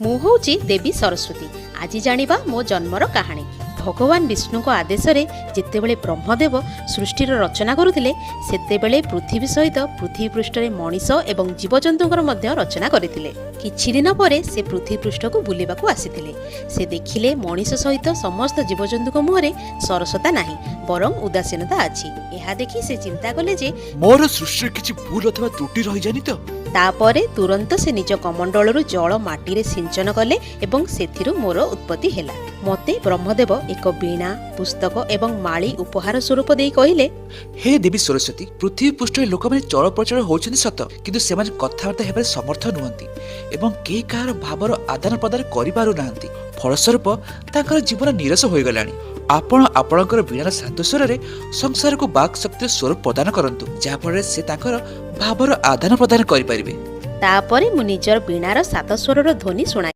ମୁଁ ହେଉଛି ଦେବୀ ସରସ୍ୱତୀ। ଆଜି ଜାଣିବା ମୋ ଜନ୍ମର କାହାଣୀ। ଭଗବାନ ବିଷ୍ଣୁଙ୍କ ଆଦେଶରେ ଯେତେବେଳେ ବ୍ରହ୍ମଦେବ ସୃଷ୍ଟିର ରଚନା କରୁଥିଲେ, ସେତେବେଳେ ପୃଥିବୀ ସହିତ ପୃଥିବୀ ପୃଷ୍ଠରେ ମଣିଷ ଏବଂ ଜୀବଜନ୍ତୁଙ୍କର ମଧ୍ୟ ରଚନା କରିଥିଲେ। କିଛି ଦିନ ପରେ ସେ ପୃଥିବୀ ପୃଷ୍ଠକୁ ବୁଲିବାକୁ ଆସିଥିଲେ। ସେ ଦେଖିଲେ, ମଣିଷ ସହିତ ସମସ୍ତ ଜୀବଜନ୍ତୁଙ୍କ ମୁହଁରେ ସରସତା ନାହିଁ, ବରଂ ଉଦାସୀନତା ଅଛି। ଏହା ଦେଖି ସେ ଚିନ୍ତା କଲେ ଯେ ମୋର ସୃଷ୍ଟିରେ କିଛି ଭୁଲ ଅଥବା ତ୍ରୁଟି ରହିଯାଇନି ତ? ତାପରେ ତୁରନ୍ତ ସେ ନିଜ କମଣ୍ଡଳରୁ ଜଳ ମାଟିରେ ସିଞ୍ଚନ କଲେ ଏବଂ ସେଥିରୁ ମୋର ଉତ୍ପତ୍ତି ହେଲା। ମୋତେ ବ୍ରହ୍ମଦେବ ଏକ ବୀଣା, ପୁସ୍ତକ ଏବଂ ମାଳି ଉପହାର ସ୍ୱରୂପ ଦେଇ କହିଲେ, ହେ ଦେବୀ ସରସ୍ୱତୀ, ପୃଥିବୀ ପୃଷ୍ଠରେ ଲୋକମାନେ ଚଳପ୍ରଚଳ ହେଉଛନ୍ତି ସତ, କିନ୍ତୁ ସେମାନେ କଥାବାର୍ତ୍ତା ହେବାରେ ସମର୍ଥ ନୁହନ୍ତି ଏବଂ କେହି କାହାର ଭାବର ଆଦାନ ପ୍ରଦାନ କରିପାରୁନାହାନ୍ତି। ଫଳସ୍ୱରୂପ ତାଙ୍କର ଜୀବନ ନିରସ ହୋଇଗଲାଣି। ଆପଣ ଆପଣଙ୍କର ବୀଣାର ଶାନ୍ତ ସ୍ୱରରେ ସଂସାରକୁ ବାକ୍ ଶକ୍ତିର ସ୍ୱରୂପ ପ୍ରଦାନ କରନ୍ତୁ, ଯାହାଫଳରେ ସେ ତାଙ୍କର ଭାବର ଆଦାନ ପ୍ରଦାନ କରିପାରିବେ। ତାପରେ ମୁଁ ନିଜର ବୀଣାର ସାତ ସ୍ୱରର ଧ୍ୱନି ଶୁଣାଇ